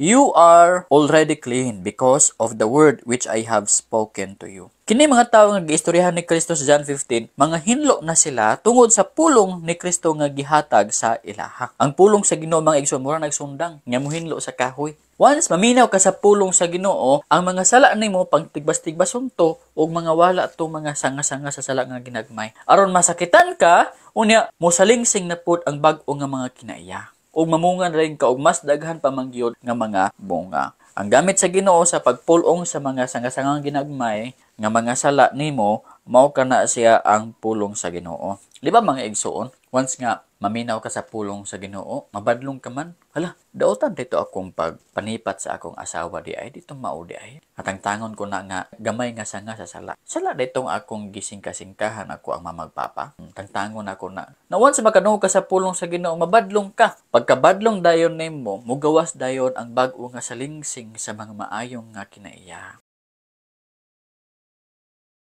"You are already clean because of the word which I have spoken to you." Kini mga tawo nga giistoryahan ni Kristo sa John 15, mga hinlo na sila tungod sa pulong ni Kristo nga gihatag sa ilaha. Ang pulong sa Ginoo, mga igsoon, mura nagsundang nga muhinlo sa kahoy. Once maminaw ka sa pulong sa Ginoo, ang mga sala nimo pangtigbas-tigbason to ug mga wala to mga sanga-sanga sa sala nga ginagmay. Aron masakitan ka, unya mosalingsing na pud ang bag-o nga mga kinaiya ug mamunga na rin ka og mas daghan pa man gyud nga mga bunga. Ang gamit sa Ginoo sa pagpulong sa mga sanga-sangang ginagmay nga mga sala nimo, mao kana siya ang pulong sa Ginoo. Di ba, mga igsoon? Once nga maminaw ka sa pulong sa Ginoo, mabadlong ka man. Hala, daotan dito akong pagpanipat sa akong asawa di ay, dito mao di ay. Atangtangon ko na nga gamay nga sanga sa sala. Sala ditong akong gisingka-singkahan ako ang mamagpapa. Tangtangon ako na. Na once makadungog ka sa pulong sa Ginoo, mabadlong ka. Pagkabadlong dayon nimo, mugawas dayon ang bag-o nga salingsing sa mga maayong nga kinaiya.